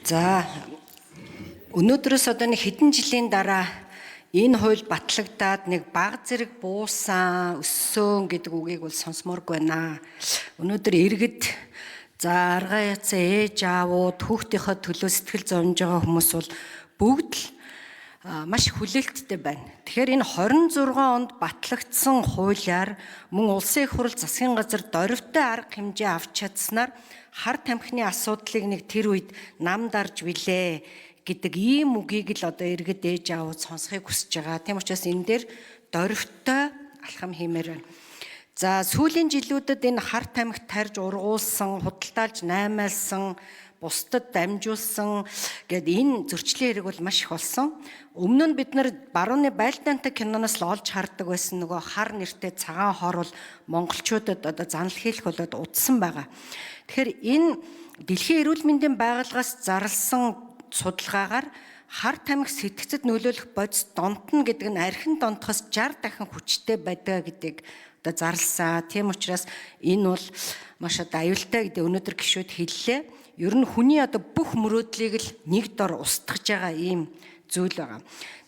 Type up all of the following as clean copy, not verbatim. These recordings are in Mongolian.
За, өнөөдрөөс одоо нэг хэдэн жилийн дараа энэ хууль батлагдаад нэг баг зэрэг буусан, өссөн гэдэг үгийг бол сонсомооргүй байна. Өнөөдөр иргэд, за, аргаа яцсан ээж аавууд, хүүхдийнхээ төлөө сэтгэл зовж байгаа хүмүүс бол бүгд л маш хүлээлттэй байна. Тэгэхээр энэ 26 онд батлагдсан хуулиар мөн улсын их хурл, засгийн газар дорвитой арга хэмжээ авч чадсанаар хар тамхины асуудлыг нэг тэр үед нам дарж билээ гэдэг ийм үгийг л одоо иргэд, ээж аавууд сонсохыг хүсэж байгаа. Тийм учраас энэ дээр дорвитой алхам хиймээр байна. За, сүүлийн жилүүдэд энэ хар тамхи тарж ургуулсан, худалдаалж наймаалсан, бусдад дамжуулсан гэд энэ зөрчлийн хэрэг бол маш их болсон. Өмнө нь бид нар барууны байлдаантай киноноос л олж хардаг байсан нөгөө хар нэртэй цагаан хор бол монголчуудад одоо занал хийлэх болоод удсан байгаа. Тэгэхээр энэ Дэлхийн эрүүл мэндийн байгууллагаас зарласан судалгаагаар хар тамхи сэтгцэд нөлөөлөх бодис донтно гэдэг нь архин донтохоос 60 дахин хүчтэй байдаг гэдгийг одоо зарласан. Тийм учраас энэ бол маш одоо аюултай гэдэг өнөөдөр гишүүд хэллээ. Ер нь хүний одоо бүх мөрөөдлийг л нэг дор устгаж байгаа ийм зүйл байгаа.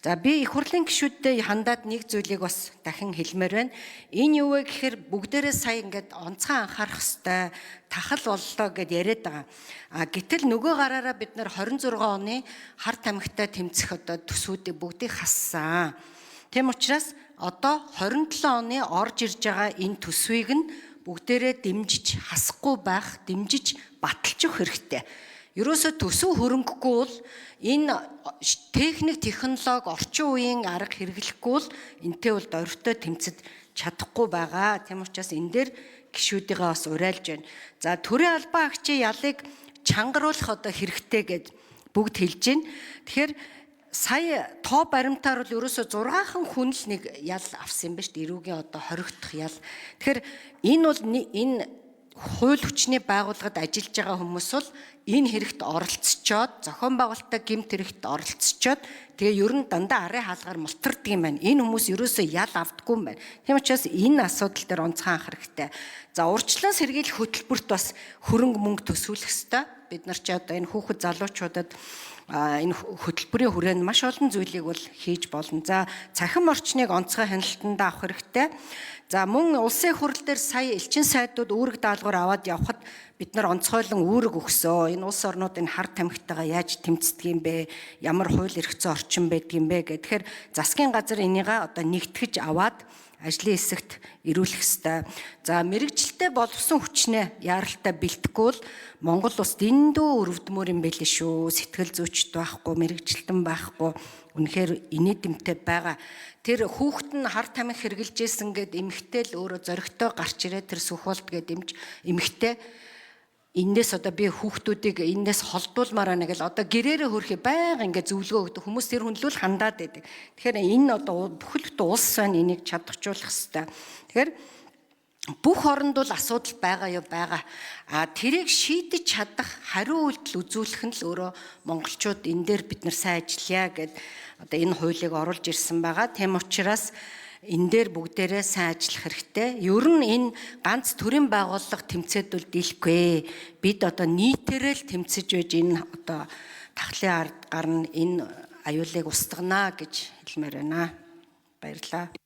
За, би их хурлын гишүүдтэй хандаад нэг зүйлийг бас дахин хэлмээр байна. Энэ юу вэ гэхээр бүгдээрээ сая ингээд онцгой анхаарах хэвээр тахал боллоо гэд яриад байгаа. А гэтэл нөгөө гараараа бид нар 26 оны хар тамхитай тэмцэх одоо төсвүүдийг бүгдийг хассан. Тийм учраас одоо 27 оны орж ирж байгаа энэ төсвийг нь бүгдээрээ дэмжиж, хасахгүй байх, дэмжиж баталчих хэрэгтэй. Ерөөсө төсөв хөрөнгөгүй бол, энэ техник, технологи, орчин үеийн арга хэрэглэхгүй бол энтэй бол дорвитой тэмцэж чадахгүй байгаа. Тийм учраас энэ дээр гишүүдийгээ бас уриалж байна. За, төрийн албан агчийн ялыг чангаруулах одоо хэрэгтэй гэд бүгд хэлж байна. Тэгэхээр сая тоо баримтаар бол ерөөсө 6хан хүн л нэг ял авсан юм ба шүү дээ. Эрүүгийн одоо хоригдох ял. Тэгэхээр энэ бол энэ хууль хүчний байгууллагад ажиллаж байгаа хүмүүс бол энэ хэрэгт оролцочоод, зохион байгуулалттай гэмт хэрэгт оролцочоод, тэгээ ер нь дандаа арын хаалгаар мултардаг юм байна. Энэ хүмүүс ерөөсөө ял авдаггүй юм байна. Тийм учраас энэ асуудал дээр онцгой анхаарах хэрэгтэй. За, урьдчилан сэргийлэх хөтөлбөрт бас хөрөнгө мөнгө төсвөлөх хэрэгтэй. Бид нар ч одоо энэ хүүхэд залуучуудад энэ хөтөлбөрийн хүрээнд маш олон зүйлийг бол хийж болно. За, цахим орчныг онцгой хяналтанд авах хэрэгтэй. За, мөн улсын хурал дээр сая элчин сайдууд үүрэг даалгавар аваад явхад бид нар онцгойлон үүрэг өгсөө. Энэ улс орнууд энэ хар тамхитайгаа яаж тэмцдэг юм бэ? Ямар хууль эрх зүйн орчин байдаг юм бэ гэх. Тэгэхээр засгийн газар энийгээ одоо нэгтгэж аваад ажлын хэсэгт ирүүлэх ёстой. За, мэргэжилтэй боловсон хүчнээ яаралтай бэлтгэхгүй бол Монгол улс дэндүү өрөвдмөр юм байл шүү. Сэтгэл зүйчд байхгүй, мэргэжилтэн байхгүй. Үнэхээр инээдэмтэй байгаа. Тэр хүүхэд нь хар тамхи хэрглэжсэн гэд эмэгтэй л өөрөө зоригтой гарч ирээд тэр Сүхболт гэд эмч эмэгтэй энэс одоо би хүүхдүүдийг энэс холдуулмаар байна гэл одоо гэрээрээ хөрхи байга ингээ зөвлөгөө өгдөг. Хүмүүс тэр хүнлүүл хандаад байдаг. Тэгэхээр энэ одоо бүхэл бүтэн улс байна, энийг чадахжуулах хэвээр. Тэгэхээр бүх оронд бол асуудал байгаа юу, байгаа. А тэрийг шийдэж чадах хариу үйлдэл үзүүлэх нь л өөрөө монголчууд энэ дээр бид нар сайн ажиллая гэд одоо энэ хуулийг оруулж ирсэн байгаа. Тийм учраас энэ дээр бүгдээрээ сайн ажиллах хэрэгтэй. Ер нь энэ ганц төрийн байгууллага тэмцээд бол дийлэхгүй. Бид одоо нийтээрээ л тэмцэж байж энэ одоо тахлын ард гарна, энэ аюулыг устгана гэж хэлмээр байна. Баярлалаа.